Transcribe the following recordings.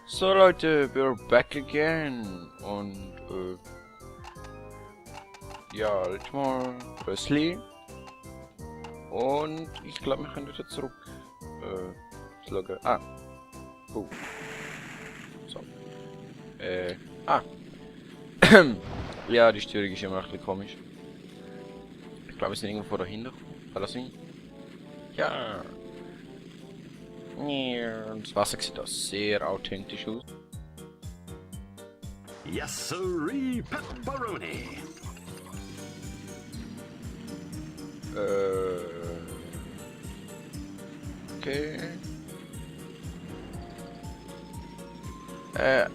So Leute, we're back again und ja, letztes Mal Wesley und ich glaube wir können wieder zurück schlagen. Cool. So. Ja, die Störung ist immer ein bisschen komisch. Ich glaube, wir sind irgendwo dahinter. Kann das sein? Ja. Das Wasser sieht auch sehr authentisch aus. Yes, sirree, pepperoni. Okay.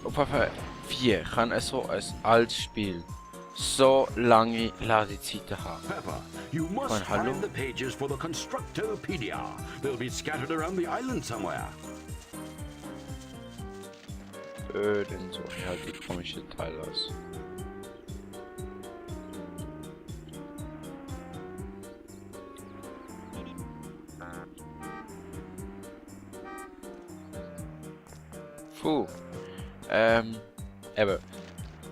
Auf jeden Fall, wie kann es so ein altes Spiel so lange Ladezeiten haben? Pepper, you must Mein Hallo? find the pages for the Constructopedia. They'll be scattered around the island somewhere. Dann suche ich halt die komische Teil aus. Puh. Eben.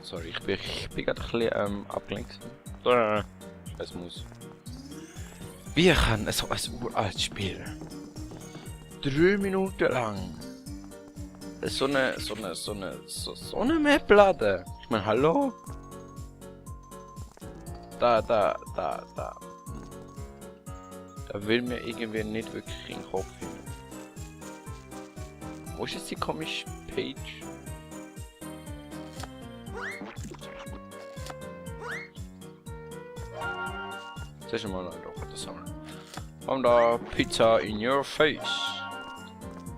Sorry, ich bin gerade ein bisschen abgelenkt. Es muss. Wie kann so ein uraltes Spiel 3 Minuten lang so eine Map laden? Ich meine, hallo? Da will mir irgendwie nicht wirklich in den Kopf hin. Wo ist jetzt die komische Page? Zuerst mal noch Roboter sammeln. Und da Pizza in your face.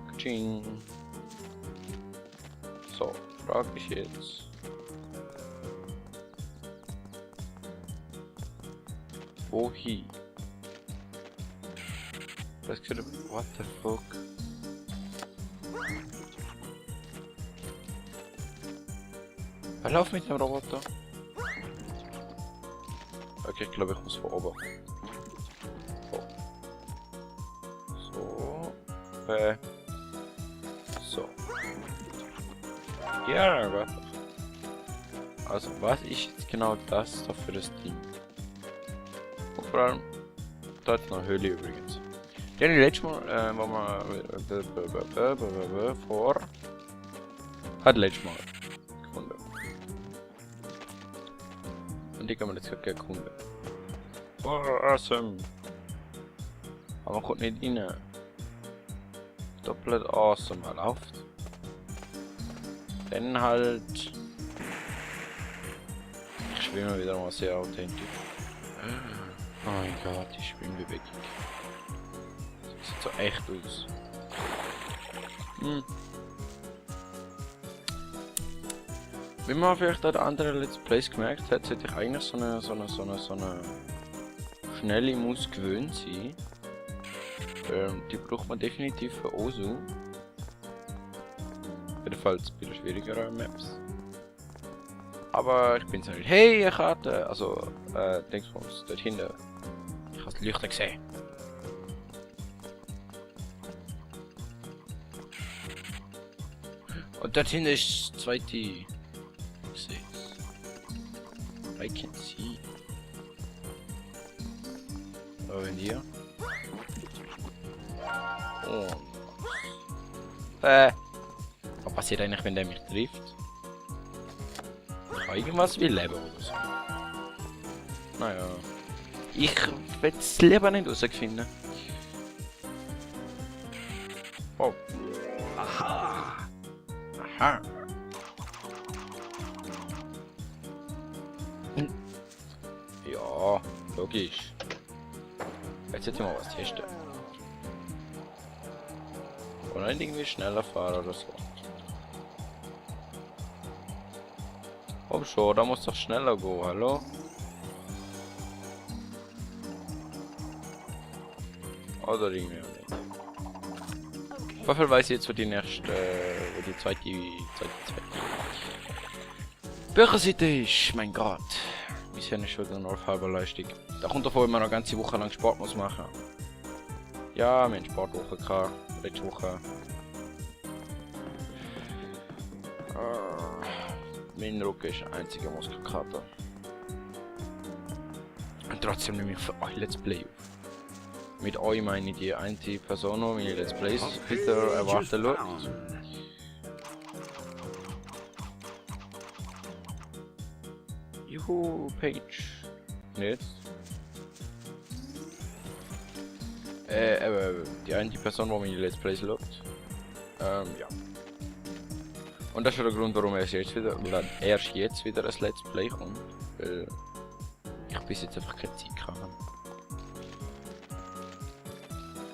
Kaching. So, frage ich jetzt. Wohin? Das könnte. What the fuck? Lauf mit dem Roboter. Okay, ich glaube, ich muss von oben. So. So. Ja, warte. Also, was ist jetzt genau das da für das Ding? Und vor allem, da ist noch eine Höhle übrigens. Die haben letztes Mal, wo wir letztes Mal gefunden. Und die kann man jetzt gerade erkunden. Oh, awesome! Aber man kommt nicht rein. Doppelt awesome, er läuft. Dann halt. Ich schwimme wieder mal sehr authentisch. Oh mein Gott, die Schwimmbewegung. Das sieht so echt aus. Wie man vielleicht an anderen Let's Plays gemerkt hat, sollte ich eigentlich so eine schnelle Maus gewöhnt sein. Die braucht man definitiv für Osu. Jedenfalls bei den schwierigeren Maps. Aber ich bin so nicht. Hey, eine Karte! Also, Dingsbums, dort hinten. Ich habe das Leuchten gesehen. Und dort hinten ist das zweite. I can see. Aber wenn hier. Oh. Was passiert eigentlich, wenn der mich trifft? Ich kann irgendwas wie leben oder so. Naja. Ich will es lieber nicht herausfinden. Oh. Aha! Aha. Ja, logisch. Jetzt hätte ich mal was testen. Oder irgendwie schneller fahren oder so. Komm schon, da muss doch schneller gehen, hallo? Oder irgendwie auch nicht. Auf jeden Fall weiß ich jetzt, wo die nächste, wo die zweite Bücherseite ist, mein Gott. Wir sind schon wieder auf halber Leistung. Da kommt davon, wenn man eine ganze Woche lang Sport muss machen. Ja, wir haben Sportwoche gehabt, letzte Woche. Mein Rücken ist ein einziger Muskelkater. Und trotzdem nehme ich für euch Let's Play auf. Mit euch meine ich die eine Person, die meine Let's Plays wieder erwarten schaut. Juhu, Page. Nicht? Die eine Person, die meine Let's Plays schaut. Ja. Und das ist der Grund, warum erst jetzt wieder ein Let's Play kommt. Weil ich bis jetzt einfach keine Zeit hatte.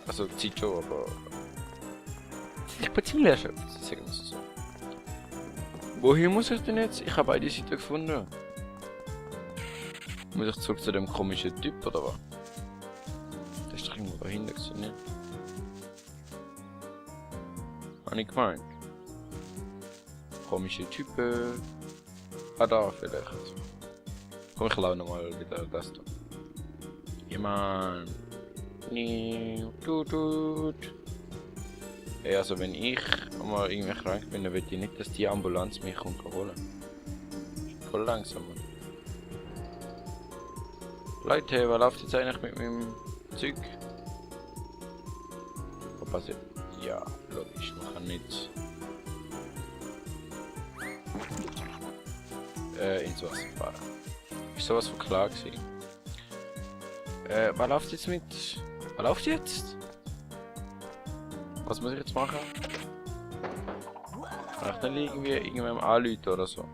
Also Zeit schon, aber ich bin ziemlich erschöpft, sagen wir es so. Wohin muss ich denn jetzt? Ich habe beide Seiten gefunden. Muss ich zurück zu dem komischen Typ oder was? Der ist doch irgendwo dahinter gewesen, ne? Habe ich gemeint. Komische Typen. Ah, da vielleicht. Komm, ich lau nochmal wieder das da. Jemand. Ey, also wenn ich mal irgendwie krank bin, dann will ich nicht, dass die Ambulanz mich kommt holen. Voll langsam. Leute, was läuft jetzt eigentlich mit meinem Zeug? Was passiert? Ja, logisch, man kann nicht ins Wasser fahren. Ist sowas von klar gewesen. Was läuft jetzt mit... Was läuft jetzt? Was muss ich jetzt machen? Kann ich dann irgendwie irgendwem anrufen oder so?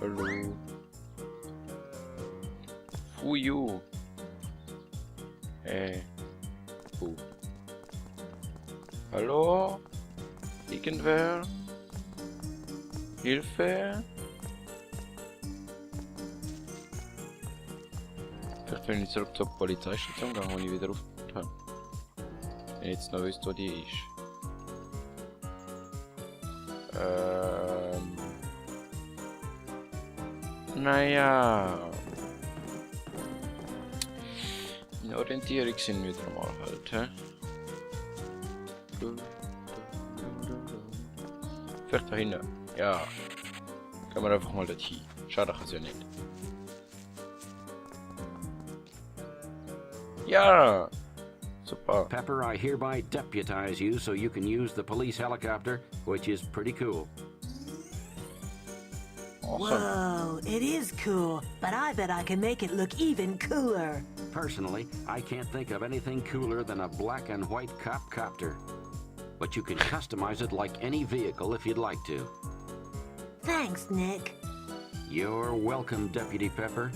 Hallo? Who you? Who? Hallo? Irgendwer? Hilfe? Vielleicht wenn ich zurück zur Polizeistation gehe, wo ich wieder aufgehört habe. Wenn ich jetzt noch wüsste, wo die ist. Naja. Eine Orientierung sind wieder mal halt, hä? Vielleicht da hinten. Ja. Gehen wir einfach mal dorthin. Schade, kann es ja nicht. Ja! Super. Pepper, I hereby deputize you so you can use the police helicopter, which is pretty cool. Awesome. Whoa, it is cool, but I bet I can make it look even cooler. Personally, I can't think of anything cooler than a black and white cop copter. But you can customize it like any vehicle if you'd like to. Thanks, Nick. You're welcome, Deputy Pepper.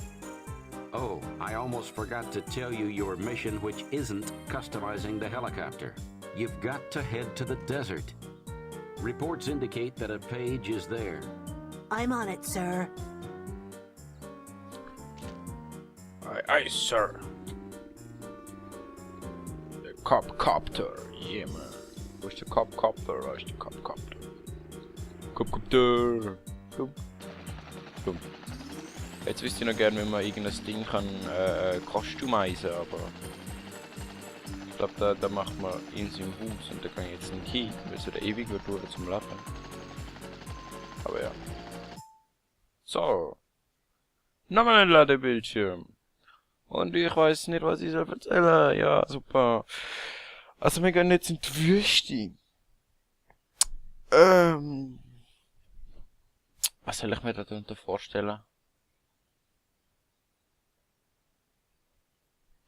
Oh, I almost forgot to tell you your mission, which isn't customizing the helicopter. You've got to head to the desert. Reports indicate that a page is there. I'm on it, sir. Aye, sir. The copter, yeah man. Wo ist der Copter? Wo ist der Copter? Copter! Komm. Jetzt wüsste ich noch gerne, wenn man irgendein Ding kann customizen, aber ich glaube, da macht man in seinem Haus und da kann ich jetzt nicht hin, weil es wieder ewig wird dauern zum Laden. Aber ja. So. Nochmal ein Ladebildschirm. Und ich weiß nicht, was ich soll erzählen. Ja, super. Also wir gehen jetzt in die Wüste. Was soll ich mir darunter vorstellen?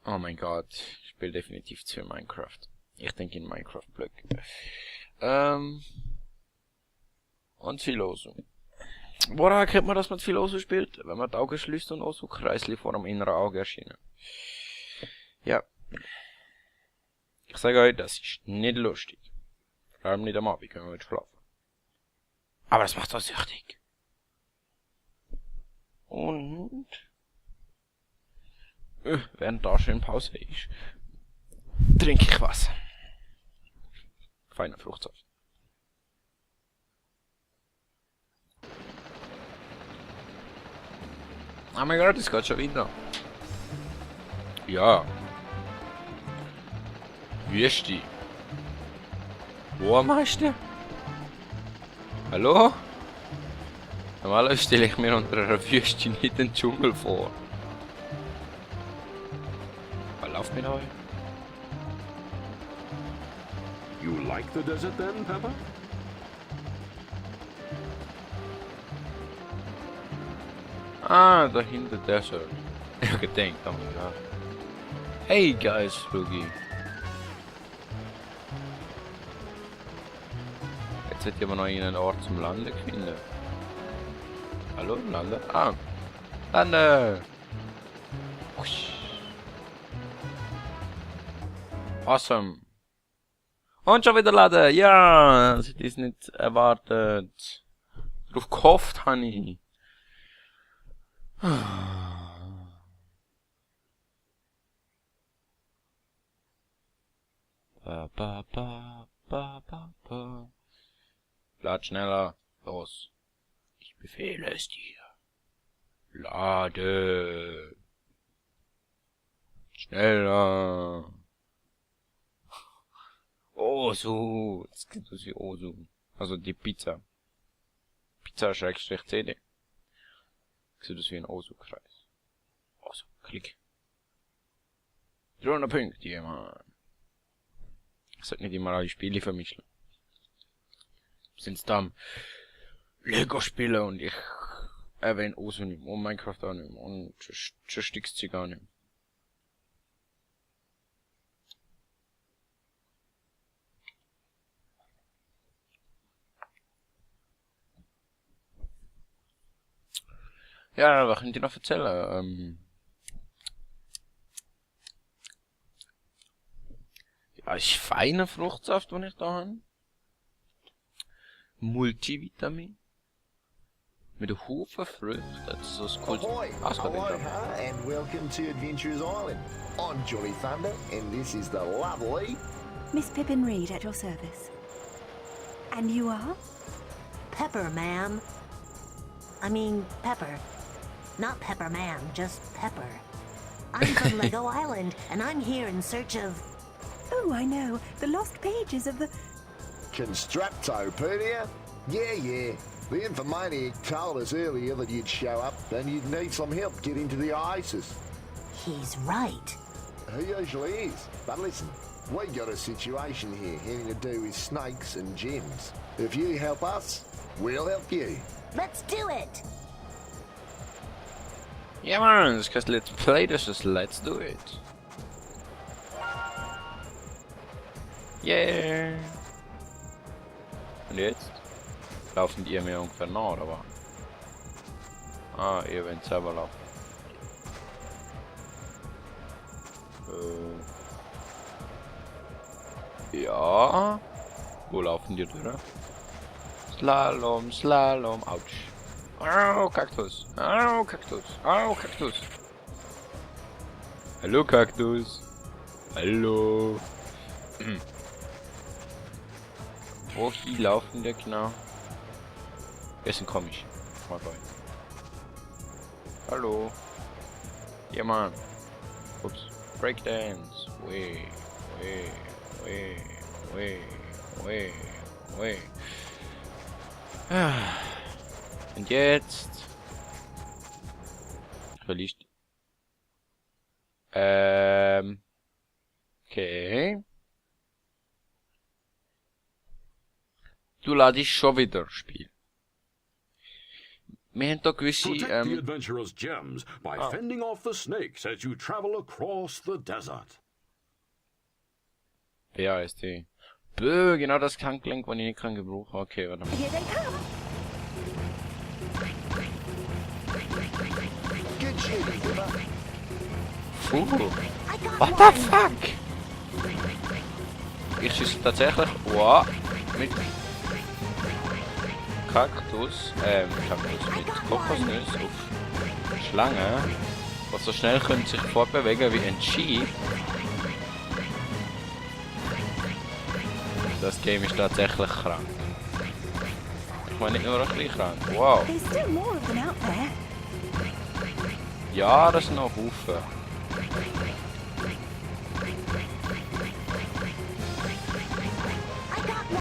Oh mein Gott, ich spiele definitiv zu Minecraft. Ich denke in Minecraft-Blöcke. Und Filoso. Woran erkennt man, dass man Filoso spielt? Wenn man die Augen schließt und auch so Kreisli vor dem inneren Auge erscheinen. Ja. Ich sage euch, das ist nicht lustig. Vor allem nicht am Abend, wenn man schlafen. Aber das macht auch süchtig. Und... während da schön Pause ist, trinke ich was. Feiner Fruchtsaft. Oh mein Gott, es geht schon wieder. Ja. Wüste. Wo meinst du? Hallo? Normalerweise stelle ich mir unter einer Wüste nicht den Dschungel vor. Was läuft mit euch? You like the desert then, Pepper? Ah, dahinter Desert. Ich hab gedacht, oh mein Gott. Hey guys, Spooky. Jetzt hätte ich aber noch einen Ort zum Landen gefunden. Hallo, Landen? Ah, Landen! Usch. Awesome. Und schon wieder laden, ja! Das ist nicht erwartet. Darauf gehofft habe ich. Lad schneller. Los. Ich befehle es dir. Lade. Schneller. Osu. Das klingt aus wie Osu. Also die Pizza. Pizza-CD. Sieht aus wie ein Osu-Kreis. Osu, klick. 300 Punkte, Mann. Ich sollte nicht immer alle Spiele vermischen. Sind's dann Lego spielen und ich erwähne Osu nicht mehr und Minecraft auch nicht mehr und schon stickst sie gar nicht mehr. Ja, was könnt ihr noch erzählen? Ja, ist feiner Fruchtsaft, den ich da habe. Multivitamin. Mit einem Haufen Früchte. Das ist so ein cooles Ahoy, aloha, and welcome to Adventurers Island. I'm Jolly Thunder, and this is the lovely... Miss Pippin Reed at your service. And you are? Pepper, ma'am. I mean, Pepper. Not Pepper, ma'am, just Pepper. I'm from Lego Island, and I'm here in search of... Oh, I know. The lost pages of the... Constructopedia? Yeah. The Infomaniac told us earlier that you'd show up and you'd need some help getting to the Oasis. He's right. He usually is. But listen, we got a situation here having to do with snakes and gems. If you help us, we'll help you. Let's do it! Ja, man, das heißt Let's Play, das ist Let's Do It. Yeah! Und jetzt? Laufen die mir ungefähr nach, oder was? Ah, ihr wollt selber laufen. Ja. Wo laufen die durch? Slalom, Slalom, ouch. Au, Kaktus. Au, Kaktus. Au, Kaktus. Hallo, Kaktus. Hallo. Wohin laufen der genau? Bisschen komisch. Mal bei. Hallo. Ja, Mann. Ups. Breakdance. Weh. Und jetzt. Verliest. Okay. Du ladest schon wieder Spiel. Wir haben da gewisse, Protect the adventurer's gems by fending off the snakes as you travel across the desert. Ja, ist die. Bö, genau das Handgelenk, was ich nicht kann gebrauchen. Okay, warte mal. Here they come. Good shooting, Pepper. What the fuck? Ich schieße tatsächlich, wow, mit Kaktus, mit Kokosnuss auf Schlangen, die so schnell können sich fortbewegen wie ein Jeep. Das Game ist tatsächlich krank. Ich meine nicht nur ein bisschen krank. Wow. There's still more of them out there. Ja, das sind noch Haufen.